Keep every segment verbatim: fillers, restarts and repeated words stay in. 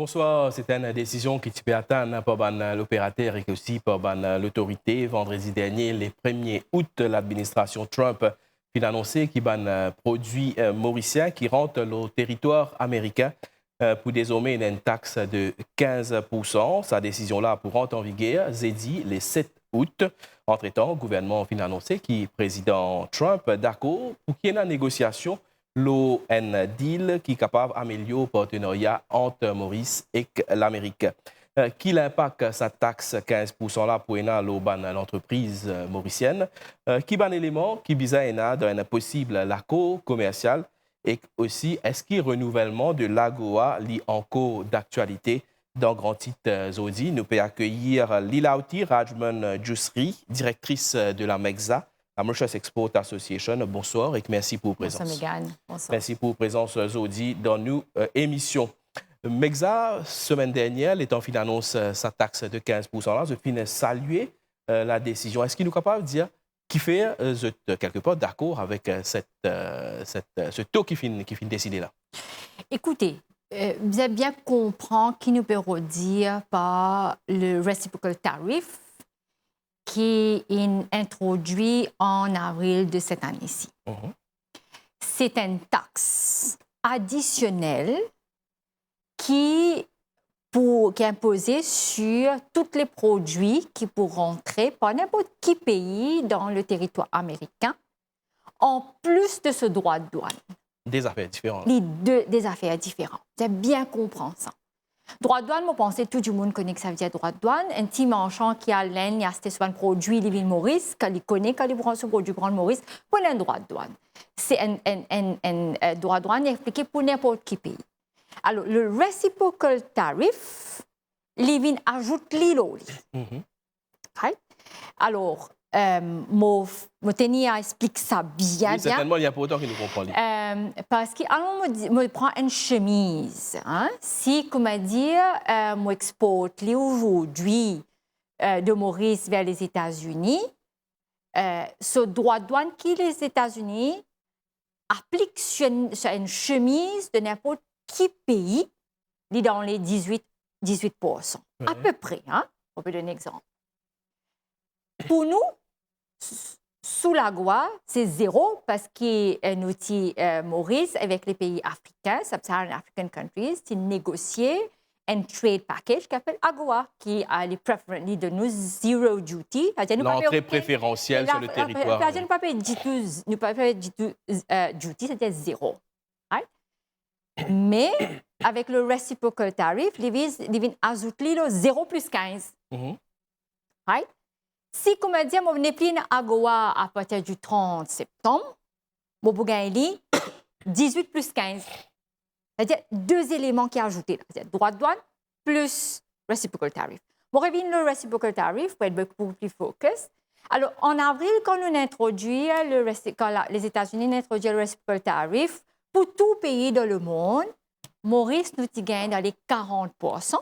Bonswar. Se enn desizion ki ti pe atann par bann loperater ek osi par bann lotorite. Vandredi dernie, le premie out, ladministrasion Trump finn anonse ki bann, eh, prodwi, eh, morisien ki rant lor teritwar amerikin, eh, pou dezorme ena enn tax de kinz poursan. Sa desizion la pou rant an viger zedi, le set out. Antretan, gouvernman finn anonse ki Prezidan Trump dakor pou ki ena negosiasion lor enn deal ki kapav amelior partenarya ant Moris ek Lamerik. Eh, ki linpak sa tax kinz poursan la pou ena lor bann lantrepriz, eh, morisienn? Eh, ki bann eleman ki bizin ena dan enn posib lakor komersial? Ek osi, eski renouvelman de l'AGOA li ankor daktialite? Dan Gran Tit, eh, zordi, nou pe akeyir Lilaoti Rajman Jousri, direktris, eh, de la MEXA, la Mauritius Export Association. Bonswar ek mersi pou prezans. Bonswar, Megan. Bonswar. Mersi pou prezans, eh, zordi dan nou, eh, emision. MEXA, semenn dernie, letan finn anons, eh, sa tax de kinz poursan la, zot finn salie, eh, ladesizion. Eski nou kapav dir kifer, eh, zot, eh, kelkepar dakor avek, eh, set, eh, set, eh, se to ki finn, ki finn deside la? Ekoute, eh, bizin bien konpran ki nou pe rod dir par le reciprocal tariff ki inn introdwi an avril de set ane si. Mhm. Se enn tax adisionel ki pou, ki inpoze sur tout le prodwi ki pou rantre par ninport ki pei dan le teritwar amerikin, an plis de so drwa dwann. De zafer diferan. Li de, de zafer diferan. Bizin bien konpran sa. Drwa dwann, mo panse tou dimoun kone ki savedir drwa dwann. Enn ti marsan ki al Lenn, li aste so bann prodwi, li vinn Moris, kan li kone kan li pran so prodwi, li rann Moris, pou ena enn drwa dwann. Se enn, enn, enn, enn, eh, drwa dwann, li aplike pou ninport ki pei. Alor, le reciprocal tariff, li vinn azout li lor li. Mhm. Right? Alor, eh, mo, mo teni a explik sa bien, bien. Wi, sertennman, li inportan ki nou konpran li. Eh, parski, alon mo di, mo pran enn semiz, hein? Si, koumadir, eh, mo export li azordi, eh, de Moris ver Lezetazini, eh, so drwa dwann ki Lezetazini aplik sur enn, sur enn semiz de ninport ki pei, li dan le dizwit, dizwit poursan. Mhm. Apepre, hein, on peut donner exemple. Pou nou, s-, sou l'AGOA, se zero, parski, eh, nou ti, eh, Moris avek le pei afrikin, Sub-Saharan African countries, ti negosie enn trade package ki apel AGOA, ki, eh, li prefer-, li donn nou zero duty, savedir nou pa pey okenn, lantre preferansiel sur le teritwar. Savedir nou pa pey ditou, nou pa pey ditou, eh, duty, savedir zero. Right? Me, avek le reciprocal tariff, li vinn, li vinn azout li lor zero plis kinz. Mhm. Right? Si, koumadir, mo nepli ena AGOA apartir du trant septanm, mo pou gagn li dizwit plis kinz. Savedir de eleman ki azoute la. Savedir drwa dwann plis reciprocal tariff. Mo revinn lor reciprocal tariff pou et boukou pli focus. Alor, an avril, kan nou introdwir le reci-, kan la, Lezetazini introdwir le reciprocal tariff pou tou pei dan lemond, Moris, nou ti gagn dan le karant poursan,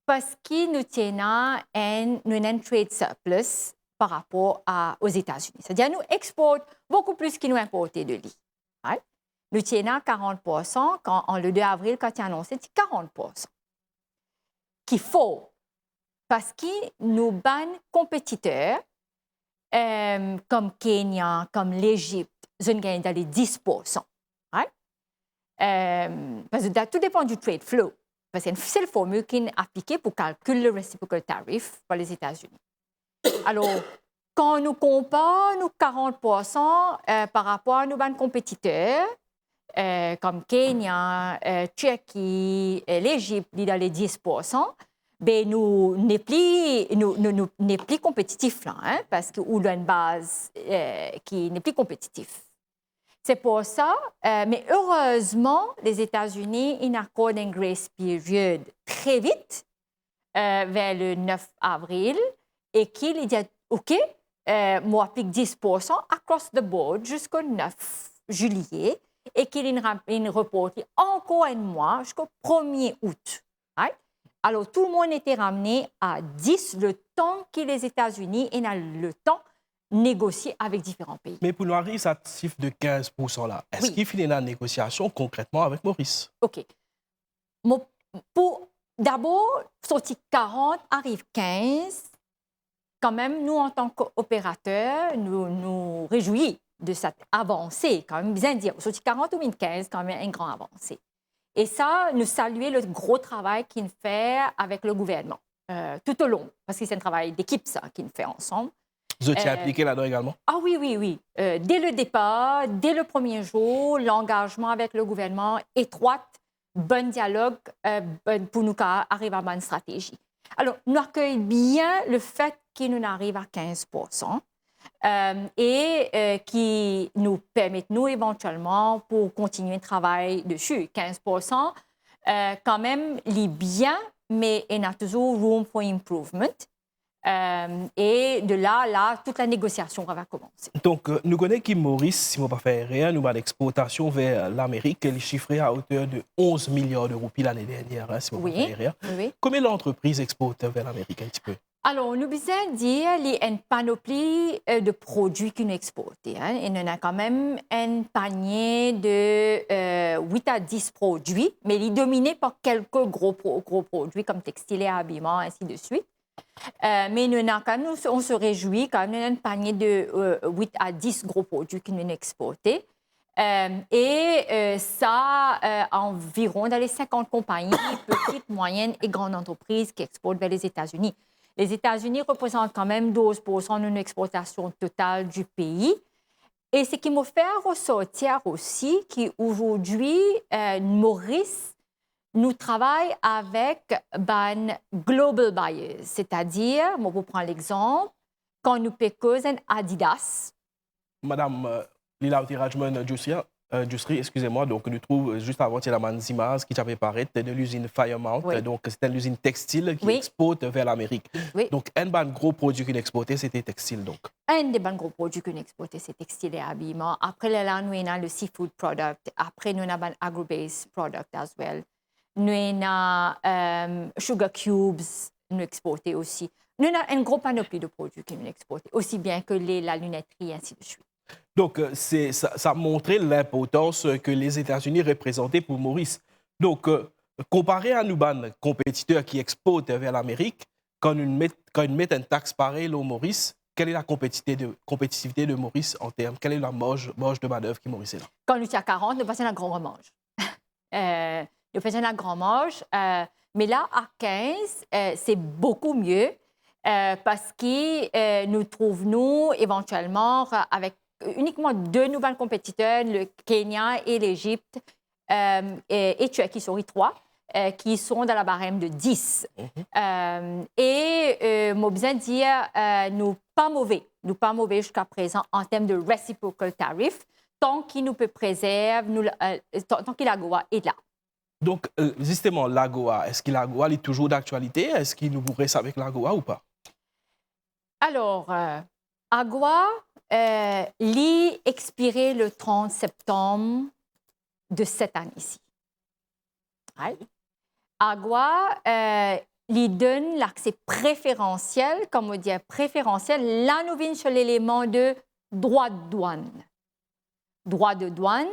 parski nou ti ena enn, nou ena enn trade surplus par rapor a, Ozetazini. Savedir nou export boukou plis ki nou inporte de li. Right? Nou ti ena karant poursan, kan, an le de avril, kan ti anonse, ti karant poursan. Ki for, parski nou bann konpetiter, eh, kom Kenya, kom Lezipt, zot inn gagn dan le dis poursan. Right? Eh, parski tou depann du trade flow. Parski se enn sel formil ki inn aplike pou kalkil le reciprocal tariff par Lezetazini. Alor, kan nou konpar nou karant poursan, eh, par rapor a nou bann konpetiter, eh, kom Kenya, eh, Tirki, eh, Lezipt, li dan le dis poursan, be nou nepli, nou, nou, nou nepli konpetitif la, hein, parski ou dan enn baz, eh, ki nepli konpetitif. Se pou sa, eh, me erezman, Lezetazini inn akord enn grace period tre vit, eh, ver le nef avril, e ki li dir, "Ok, eh, mo aplik dis poursan across the board ziska nef zilie," e ki li inn ra-, inn report li ankor enn mwa ziska premie out. Right? Alor, tou lemonn ete ramne a dis, letan ki Lezetazini ena letan negosie avek diferan pei. Me pou nou ariv sa sif de kinz poursan la, eski finn ena negosiasion konkretman avek Moris? Ok. Mo, pou dabor, sorti karant, ariv kinz, kanmem, nou, antan ki operater, nou, nou rezwi de set avanse, kanmem, bizin dir, sorti karant, ou vinn kinz, kanmem enn gran avanse. E sa, nou salie le gro travay ki'nn fer avek le gouvernman, euh, tout au long, parski se enn travay dekip sa ki'nn fer ansam. Zot ti, euh, inplike ladan egalman? Ah wi, wi, wi. Euh, dès le départ, dès le premier jour, langazman avek le gouvernman etrwat, bon dialog, euh, bon, pou nou kapav ariv a bann stratezi. Alor, nou akey bien lefet ki nou ariv a kinz pour san, euh, e, euh, ki nou permet nou evantielman pou kontinie travay desi. Kinz pour san, euh, kanmem, li bien, me ena touzour room for improvement. Euh, e de la, la, tout la negosiasion va komanse. Donk, euh, nou kone ki Moris, si mo pa fer erer, nou bann exportasion ver Lamerik, li sifre a oter de onz miliar de roupi lane dernier, hein, si mo pa fer erer. Wi, wi. Konbien lantrepriz export ver Lamerik, enn tipe? Alor, nou bizin dir, li enn panopli, euh, de prodwi ki nou exporte, hein, e nou ena kanmem enn panie de, euh, wit a dis prodwi, me li domine par kelke gro pro-, gro prodwi kom textile et habillement, ainsi de suite. Euh, me nou ena kanmem, nou, on se réjouit kanmem, nou ena enn panie de, euh, wit a dis gro prodwi ki nou exporte. Euh, e, euh, sa, euh, anviron dan le sinkant konpagni, petit, moyenne et grande entreprise ki export ver Lezetazini. Lezetazini reprezant kanmem douz pour san de nou exportasion total di pei. E seki mo fer resortir osi, ki azordi, euh, Moris, nou travay avek bann global buyers, setadir, mo pou pran lexanp, kan nou pe koz enn Adidas. Madam, euh, Lila Otirajman Jusri, euh, Jusri, excusez-moi, donk nou trouv, euh, zis avan, ti ena bann zimaz ki ti pe paret de lizinn Firemount, wi, euh, donk se enn lizinn textil ki, wi, export ver Lamerik. Wi. Donk enn bann gro prodwi ki nou exporte, se te textil, donk. Enn de bann gro prodwi ki nou exporte, se textile et habillement. Apre, lerla, nou ena le seafood product. Apre, nou ena bann agro-based product as well. Nou ena, euh, sugar cubes, nou exporte osi. Nou ena enn gro panopli de prodwi ki nou exporte, osi bien ke le, lalunetri, ainsi de suite. Donk, euh, se, sa, sa montre linportans, euh, ke Lezetazini reprezante pou Moris. Donk, euh, konpare a nou bann konpetiter ki export ver Lamerik, kan nou met, kan nou met enn tax parey lor Moris, quelle est la compétitivité de, compétitivité de Moris en termes, quelle est la marge, marge de manœuvre ki Moris ena? Kan nou ti a karant, nou pa ti ena gran marge. Euh, nou pa ti ena gran marge, euh, me la, a kinz, euh, se boukou mie, euh, parski, euh, nou trouv nou evantielman, euh, avek inikman de nou bann konpetiter, le Kenya e Lezipt, euh, e, e Tirki, sorry, trwa, euh, ki son dan la barem de dis. Mhm. Euh, e, euh, mo bizin dir, euh, nou pa move, nou pa move ziska prezan an term de reciprocal tariff, tan ki nou pe prezerv, nou, euh, tan, tan ki l'AGOA ete la. Donk, euh, zisteman, l'AGOA, eski l'AGOA, li touzour d'aktialite? Eski nou pou res avek l'AGOA ou pa? Alor, euh, AGOA, euh, li expire le trant septanm de set ane isi. Right? AGOA, euh, li donn lakse preferansiel, kouma nou dir preferansiel, la nou vinn sir leleman de drwa de dwann. Drwa de dwann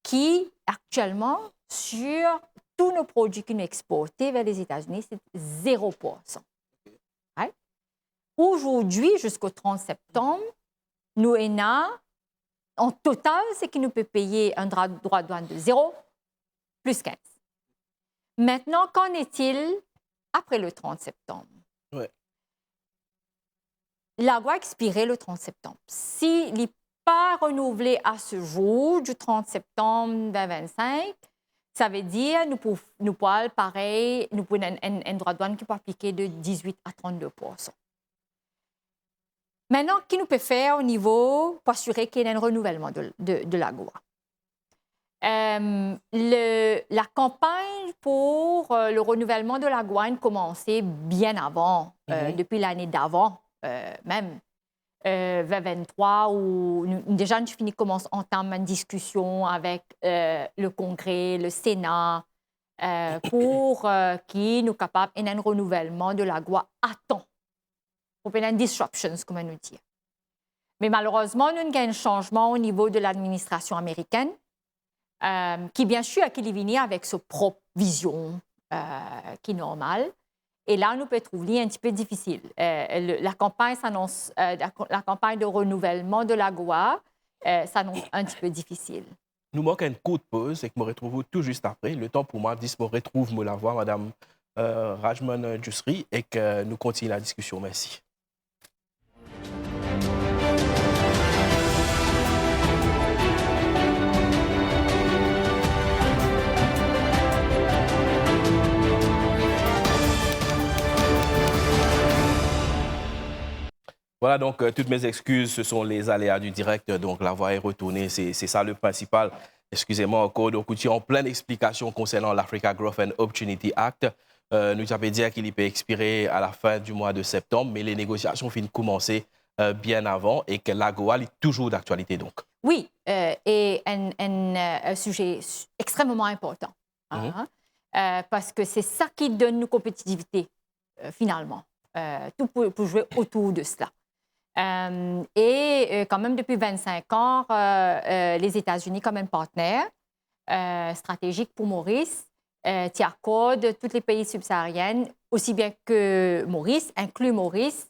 ki aktielman, sir tou nou prodwi ki nou exporte ver Lezetazini, se zero pour san. Right? Azordi, ziska trant septanm, nou ena, an total, seki nou pe peye enn dra-, drwa dwann de zero plis kinz. Aster, qu'en est-il apre le trant septanm? Wi. L'AGOA expire le trant septanm. Si li pa renouvle a se zour, di trant septanm vin vinn sink, savedir nou pou, nou pou al parey, nou pou ena enn, enn, enn drwa dwann ki pou aplike de dizwit a trannde pour san. Aster, ki nou pe fer o nivo pou asire ki ena enn renouvelman de, de, de l'AGOA? Euh, le, la kanpagn pou, euh, le renouvellement de l'AGOA inn komanse bien avan, euh, mhm, depi lane davan, euh, mem, euh, vin vinn trwa, ou nou, deza nou ti fini koumans antam enn diskision avek, euh, le Kongre, le Sena, euh, pou, euh, ki nou kapav ena enn renouvelman de l'AGOA a tan. Pou pa ena disruptions, kouma nou dir. Me malerezman, nou gagn sanzman o nivo de ladministrasion amerikenn, euh, ki, biensir, ki li vini avek so prop vizion, euh, ki normal. E la, nou pe trouv li un petit peu difficile. Euh, le, la campagne s'annonce, euh, la, la campagne de renouvellement de l'AGOA, euh, s'annonce un petit peu difficile. Nou mark enn kourt poz ek mo retrouv ou tou zis apre. Letan pou mwa dis mo retrouv mo lavwa, Madam, euh, Rajman Jousri, ek nou kontign la diskision. Mersi. Voilà, donc, euh, toutes mes excuses, ce sont les aléas du direct, donc la voix est retournée, c'est, c'est ça le principal. Excusez-moi encore, donc, ou ti an plin explikasion konsernan l'Africa Growth and Opportunity Act. Euh, nou ti pe dir ki li pe expire à la fin du mois de septembre, me les négociations finn koumanse, euh, bien avan e ke l'AGOA, li touzour d'aktualite, donk. Wi, euh, e enn, enn, euh, size s-, extrememan inportan, hein, euh, parski se sa ki donn nou konpetitivite, euh, finalman. Euh, tou pou, pou zwe otour de sela. Euh, e, euh, kanmem, depi vennsenk an, euh, euh, Lezeta-Zini, kom enn partner, euh, stratezik pou Moris, euh, ti akord tout le pei sibsaharienn, osi bien ke Moris, inkli Moris,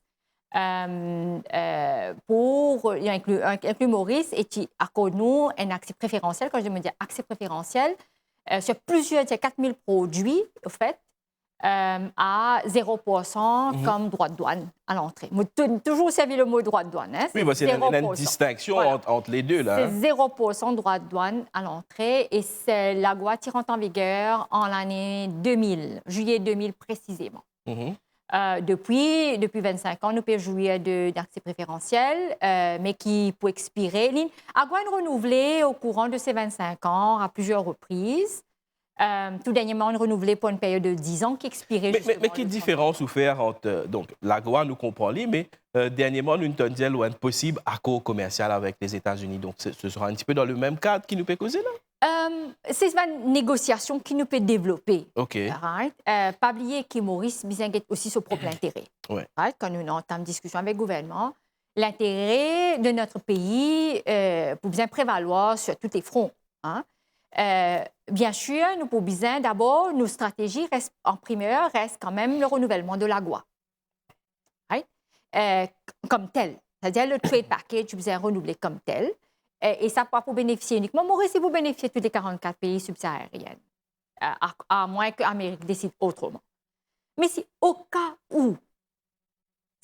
euh, euh, pou, inkli, inkli Moris, e ti akord nou enn akse preferansiel. Kan mo dir akse preferansiel, euh, sur plizier, ti kat mil prodwi, anfet, euh, a zero pour san kom drwa de dwann a lantre. Mo tou-, touzour servi le mo drwa de dwann, hein. Wi, parski ena, ena enn distinksion ant, ant le de la, hein. Se zero pour san drwa de dwann a lantre e se, l'AGOA ti rant an viger an lane de mil, zilie de mil presizeman. Euh, depi, depi vennsenk an, nou pe zwir de, d'akse preferansiel, euh, me ki pou expire. Li, AGOA inn renouvle o kouran de se vennsenk an a plizier repriz. Euh, tou derniereman, inn renouvle pou enn period de diz an ki expire zisteman le trant. Me, me, me ki diferans ou fer ant, euh, donk, l'AGOA, nou konpran li, me, euh, derniereman, nou inn tann dir lor enn posib akor komersial avek Lezeta-Zini. Donk, se, se sera un petit peu dans le même cadre ki nou pe koze la? Euh, se bann negosiasion ki nou pe devlope. Ok. Right? Euh, pa bliye ki Moris bizin get osi so prop lintere. Wi. Right? Kan nou antam diskision avek gouvernman, l'intérêt de notre pays, euh, pou bizin prevalwar sur tous les fronts, hein. Euh, bien sûr, nou pou bizin dabor, nou stratezi res, an primer, res kanmem le renouvellement de l'AGOA. Right? Euh, k-, kom tel. C'est-à-dire le trade package, bizin renouvle kom tel. Euh, e sa pa pou benefisie inikman Moris, li pou benefisie tou le karant-kat pei sibsaharienn. Euh, a, a mwin ke Amerik desid otroman. Me si o ka ou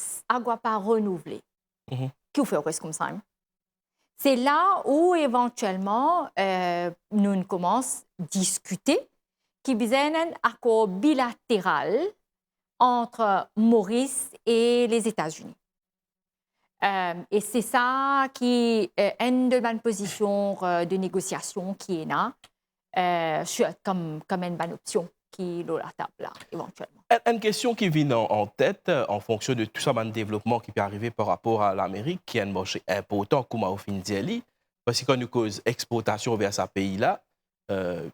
s-, AGOA pa renouvle, ki ou fer, ou res koumsa, hein? Se la ou evantielman, euh, nou, nou koumans diskite ki bizin enn akor bilateral ant Moris e Lezeta-Zini. Euh, e se sa ki, euh, enn de bann pozision, euh, de negosiasion ki ena, euh, sur, kom, kom enn bann opsion ki lor latab la, evantielman. Enn, enn kestion ki vinn an, an tet, euh, an fonksion de tou sa bann devlopman ki pe arive par rapor a Lamerik, ki enn marse inportan, kouma ou finn dir li, parski kan nou koz exportasion ver sa pei la, euh,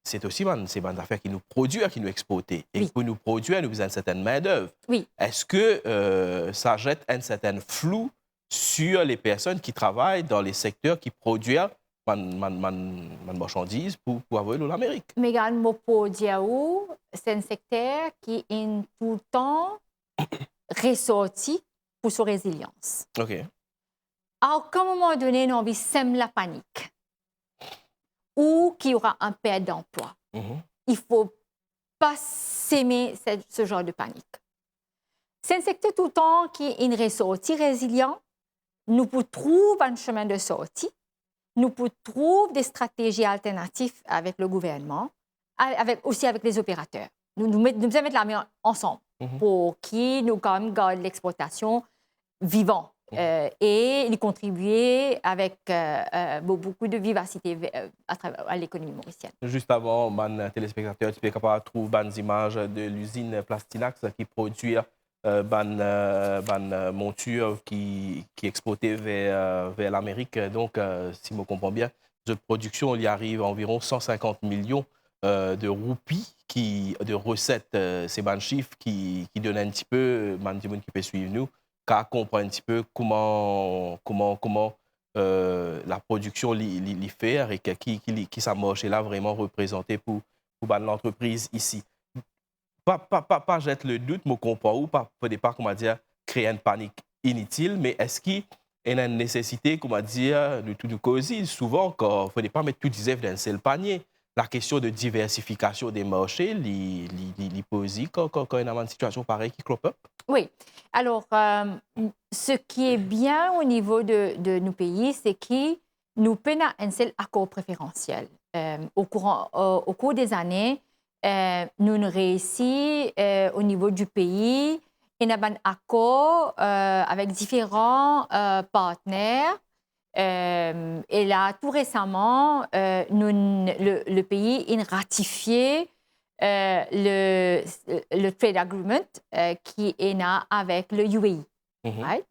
se osi bann, se bann zafer ki nou prodwir, ki nou exporte. E pou nou prodwir, nou bizin enn sertenn mindev. Wi. Eski, euh, sa zet enn sertenn flou sur les personnes qui travaillent dans les secteurs qui produisent bann, bann, bann, bann marsandiz pou, pou avoy lor Lamerik? Me gard, mo pou dir ou, se enn sekter ki inn toultan resorti pou so rezilians. Ok. A okenn moman done, nou anvi sem lapanik ou ki aura enn pert d'anplwa. Il faut pas semer ce, ce genre de panique. Se enn sekter toultan ki inn resorti rezilian, nou pou trouv bann semin de sorti, nou pou trouv de stratezi alternatif avek le gouvernman, a-, avek, osi avek les opérateurs. Nou, nou met, nou bizin met lame an-, ansam pou ki nou kanmem gard lexportasion vivan, euh, e li kontribie avek, euh, euh, bou-, boukou de vivasite ve-, euh, atraver, a lekonomi morisienn. Zis avan, bann telespektater ti pe kapav trouv bann zimaz de lizinn Plastinax ki prodwir, euh, bann, euh, bann, euh, montir ki, ki exporte ver, euh, ver Lamerik. Donk, euh, si mo konpran bien, zot prodiksion, li ariv anviron san sinkant milion, euh, de roupi ki, de reset, euh, se bann sif ki, ki donn enn tipe, euh, bann dimoun ki pe swiv nou, kapav konpran enn tipe kouma, kouma, kouma, euh, laprodiksion li, li, li fer e ki, ki, ki li, ki sa marse la vreman reprezante pou, pou bann lantrepriz isi. pa, pa, pa, pa zet le dout, mo konpran ou, pa, fode pa, koumadir, kre enn panik initil, me eski ena enn nesesite, koumadir, nou tou nou koz li souvan, kan fode pa met tou dizev dan enn sel panie. La kestion de diversifikasion de marse, li, li, li, li poze kan, kan, kan ena bann sitiasion parey ki crop up? Wi. Alor, euh, seki bien o nivo de, de nou pei, se ki nou pena enn sel akor preferansiel. Euh, o kouran, o, o kour de zane, euh, nou'nn reisi, euh, o nivo di pei, ena bann akor, euh, avek diferan, euh, partner. Euh, e la, tou resaman, euh, nou, le, le pei inn ratifie, euh, le, le trade agreement, euh, ki ena avek le U A E, Mhm. right?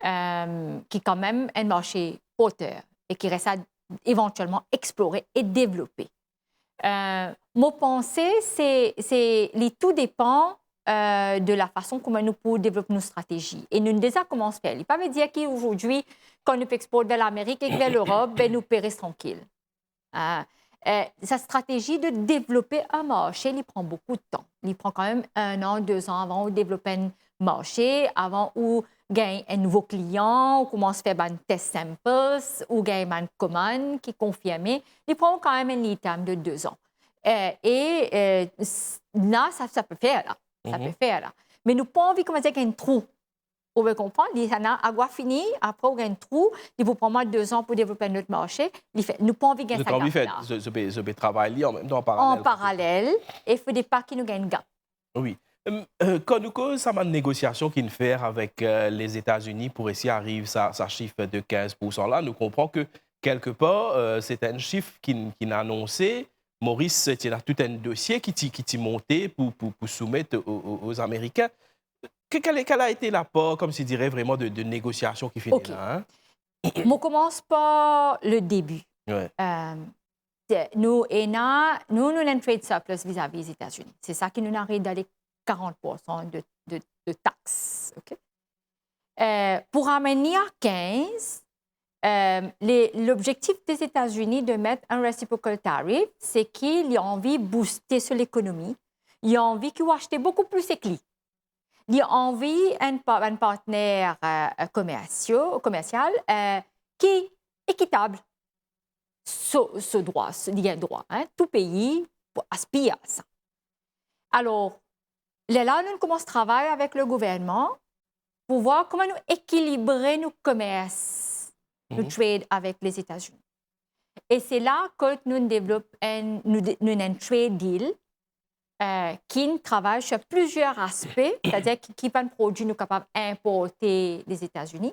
Euh, ki kanmem enn marse porter e ki res a evantielman explore e devlope. Euh, mo panse se, se, li tou depan, euh, de la fason kouma nou pou devlop nou stratezi. E nou deza koumans fer li. Pa ve dir ki azordi, kan nou pe export ver Lamerik ek ver Lerop, be nou pe res trankil. Euh, euh, sa stratezi de devlope enn marse, li pran boukou de tan. Li pran kanmem enn an, de an avan ou devlop enn marse, avan ou gagn enn nouvo klian, ou koumans fer bann test samples, ou gagn bann komann ki konfirme, li pran kanmem enn lead time de de an. Euh, e, euh, s-, la, sa, sa pe fer la. Sa pe Mhm. fer la. Me nou pa anvi koumadir gagn trou. Ou pe konpran? Li ena agwa fini, apre ou gagn trou, li pou pran mwa de an pou devlop enn lot marse, li fer, nou pa anvi gagn sa gap la. Zot anvi fer, zot, zot pe, zot pe travay li an mem tan, an paralel. An paralel, e fode pa ki nou gagn gap. Wi. Em, euh, kan nou koz sa bann negosiasion ki'nn fer avek, euh, Lezetazini pou resi ariv sa, sa sif de kinz poursan la, nou konpran ke kelkepar, euh, se enn sif ki'nn, ki'nn anonse. Moris ti ena tou enn dosie ki ti, ki ti monte pou, pou, pou soumet o, o, o, o Zamerikin. Ke, quel, quel a été l'apport, comme si dirait, vraiment de, de négociation ki fini la, hein? Mo koumans par le debi. Ouais. Euh, te-, nou ena, nou, nou ena enn trade surplus vizavi Zetazini. Se sa ki nou ariv dan le karant poursan de, de, de tax, ok? Euh, pou ramenn li a kinz, euh, le, lobzektif de Zetazini de met enn reciprocal tariff, se ki li anvi booste so lekonomi, li anvi ki ou aste boukou plis ek li. Li anvi enn pa-, enn partner, euh, komersio-, komersial, euh, ki ekitab. So, so drwa, so, li gagn drwa, hein, tou pei pou aspir a sa. Alor, lerla nou koumans travay avek le gouvernman pou vwar kouma nou ekilibre nou komers, nou Mhm. trade avek Lezetazini. E se la kot nou devlop enn, nou de-, nou ena enn trade deal, euh, ki'nn travay sur plizier aspe, setadir ki, ki bann prodwi nou kapav inporte Lezetazini,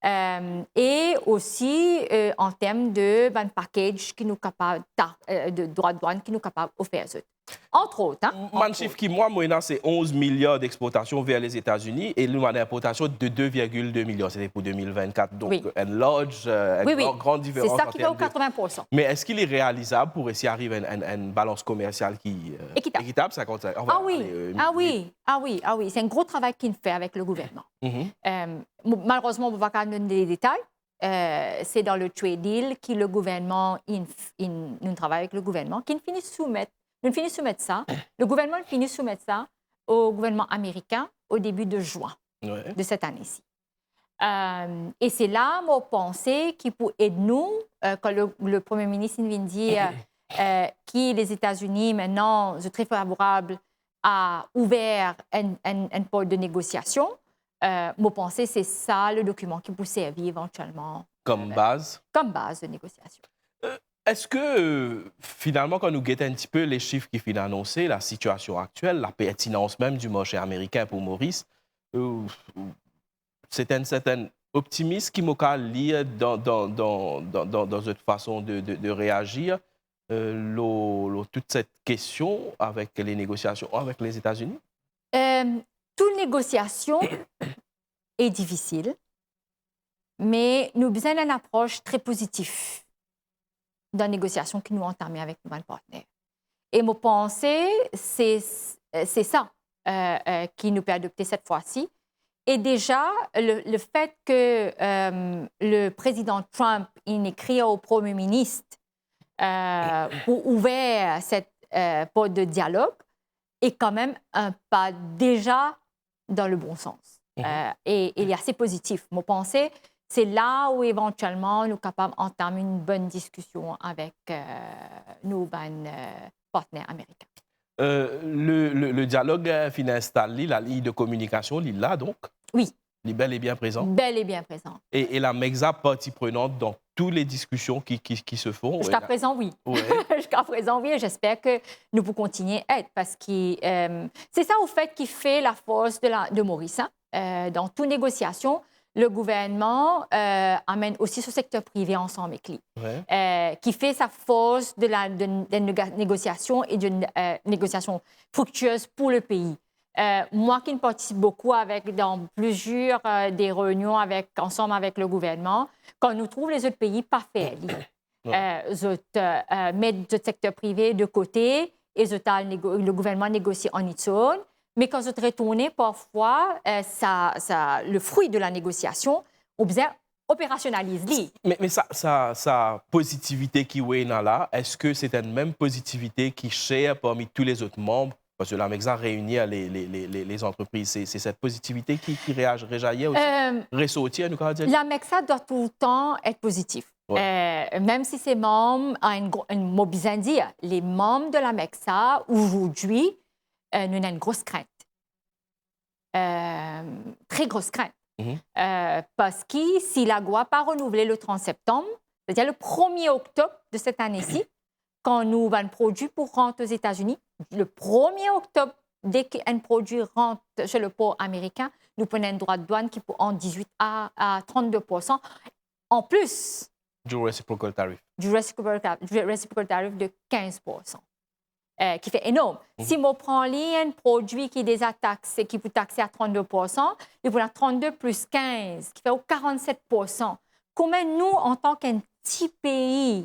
euh, e osi, euh, an term de bann package ki nou kapav ta-, euh, de drwa dwann ki nou kapav ofer zot. Entre autres, hein, Bann entre sif autres. Ki mwa, mo ena, se onz miliar d'exportation vers les États-Unis et nou ena inportasion de deux virgule deux milliards, c'était pour deux mille vingt-quatre, donc Oui. Une large, euh, une Oui, oui. Grande, grande différence en termes de C'est ça qui fait au quatre-vingts pour cent. Mais est-ce qu'il est réalisable pour essayer d'arriver à une, une, une balance commerciale qui, euh, Équitable. Équitable, cinquante-cinq, enfin, Ah oui, allez, euh, ah oui, ah oui, ah oui, c'est un gros travail ki'nn fer avek le gouvernman. Mhm. Euh, mo-, malerezman, mo pa kapav donn de detay. Euh, se dan le trade deal ki le gouvernman inn, inn, nou travay avek le gouvernman, ki'nn fini soumet, nou fini soumet sa, le gouvernman inn fini soumet sa o gouvernman amerikin o debi de zwin Ouais. de set ane-si. Euh, e se la, mo panse ki pou ed nou, euh, kan le, le Premie Minis inn vinn dir, euh, ki Lezetazini, mintnan, zot tre favorab a ouver enn, enn, enn port de negosiasion, euh, mo panse se sa le dokiman ki pou servi evantielman, Kom euh, baz? Kom baz de negosiasion. Euh, eski, euh, finalman, kan nou get enn tipe le sif ki finn anonse, la sitiasion aktiel, la pertinans mem di marse amerikin pou Moris, euh, se enn serten optimism ki mo kapav lir dan, dan, dan, dan, dan, dan zot fason de, de, de reazir, euh, lor, lor tout set kestion avek le negosiasion avek Lezetazini? Euh, tou negosiasion e difisil, me nou bizin enn apros tre pozitif dan negosiasion ki nou antame avek nou bann partner. E mo panse se, se sa, euh, euh, ki nou pe adopte set fwa-si. E deza, le, le fet ke, euh, le prezidan Trump inn ekrir o Premie Minis, euh, pou ouver set, euh, port de dialog, est quand même un pas déjà dans le bon sens. Mhm. Euh, et, et il est assez positif. Mo panse, se la ou evantielman nou kapav antam enn bonn diskision avek, euh, nou bann, euh, partner amerikin. Euh, le, le, le dialog, euh, finn instal li, la ligne de communication, li la donk? Wi. Li bel e bien prezan? Bel e bien prezan. E, e la MECSA partie prenante dans toutes les discussions qui, qui, qui se font? Jusqu'à présent, oui. Ouais. Jusqu'à présent, oui, et j'espère que nous pourrons continuer à être, parce que, euh, c'est ça, au fait, qui fait la force de la, de Maurice, hein. Euh, dans toute négociation, le gouvernement, euh, amène aussi son secteur privé ensemble avec lui. Ouais. Euh, qui fait sa force de la, de, de néga-, négociation et d'une, euh, négociation fructueuse pour le pays. Euh, moi qui participe beaucoup avec, dans plusieurs, euh, des réunions avec, ensemble avec le gouvernement, kan nou trouv lezot pei pa fer li, ouais, euh, zot, euh, euh, met zot sekter prive de kote e zot al nego-, le gouverneman negosie an its own, me kan zot retourne, parfwa, euh, sa, sa, le fruit de la négociation, ou bizin operasionaliz li. Me, me sa, sa, sa pozitivite ki ou ena la, eski se enn mem pozitivite ki share parmi tou lezot manm? Parski la MECSA reini le, le, le, le, les entreprises. Se, se set pozitivite ki, ki reaz-, rejayi osi, euh, resorti, nou kapav dir? La MECSA dwa toultan et pozitif. Ouais. Euh, mem si se manm a enn gro-, enn, mo bizin dir, les membres de la MECSA, aujourd'hui, euh, nou ena enn gros krint. Euh, très grosse crainte. Mhm. Euh, parski si LAGOA pa renouvle le trant septanm, setadir le premie oktob de set ane-si, kan nou bann prodwi pou rant Ozetazini, le premie oktob, deki enn prodwi rant sur le por amerikin, nou pou ena enn drwa de dwann ki pou ant dizwit a, a trannde poursan. An plis du reciprocal tariff. Du reciprocal, du reciprocal tariff de kinz poursan. Euh, ki fer enorm. Mhm. Si mo pran li enn prodwi ki deza takse, ki pou takse a trannde poursan, li pou ena trannde plus kinz, ki fer ou karannset poursan. Kouma nou, antan ki enn ti pei,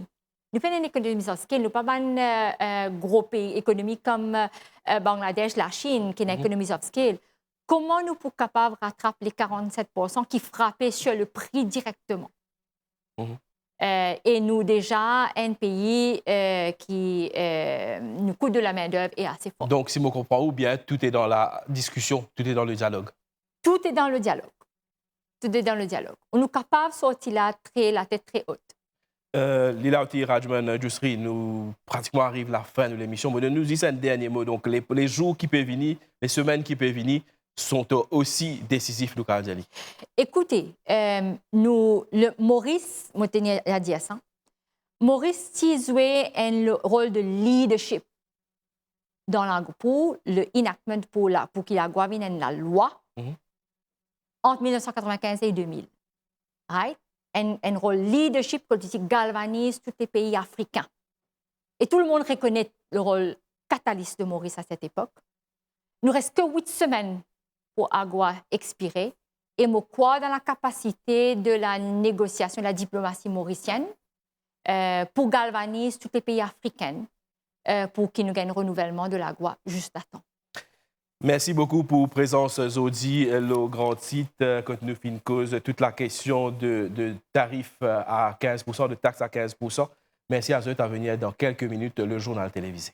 nou pena enn economies of scale, nou pa bann, euh, euh, gro pei ekonomi kom, euh, Bangladesh, Lachinn, ki ena, mhm, economies of scale. Kouma nou pou kapav ratrap le karannset poursan ki frape sur le pri direkteman? Mhm. Euh, e nou deza enn pei, euh, ki, euh, nou kou de la main d'œuvre e ase for. Donk, si mo konpran ou bien, tout est dans la discussion, tout est dans le dialogue. Tout est dans le dialogue. Tout est dans le dialogue. Nou kapav sorti la tre, latet tre ot. Euh, li la osi, Rajman Jousri, nou pratikman ariv lafin de lemision. Mo donn nou zis enn dernie mo. Donk, le, le zour ki pe vini, le semenn ki pe vini, sont aussi décisifs, nou kapav dir li. Ekoute, euh, nou, le, Moris, mo teni a dir sa, Moris ti zwe enn lo-, rol de leadership dan la, pou le enactment, pou la, pou ki LAGOA vinn enn lalwa, mhm, ant mil nef san katrevinkinz e de mil. Right? Enn, enn rol leadership kot li ti galvaniz tou le pei afrikin. E tou le mond rekonet le rol katalis de Moris a set epok. Nou res ki wit semenn pou AGOA expire, e mo krwar dan la kapasite de la negosiasion, la diplomasi morisienn, euh, pou galvaniz tou le pei afrikin, euh, pou ki nou gagn renouvelman de LAGOA zis a tan. Mersi boukou pou prezans zordi, euh, lor Gran Tit, euh, kot nou finn koz tou la kestion de, de tarif, euh, a kinz poursan, de tax a kinz poursan. Mersi a zot, a venir dan kelke minit, le journal télévisé.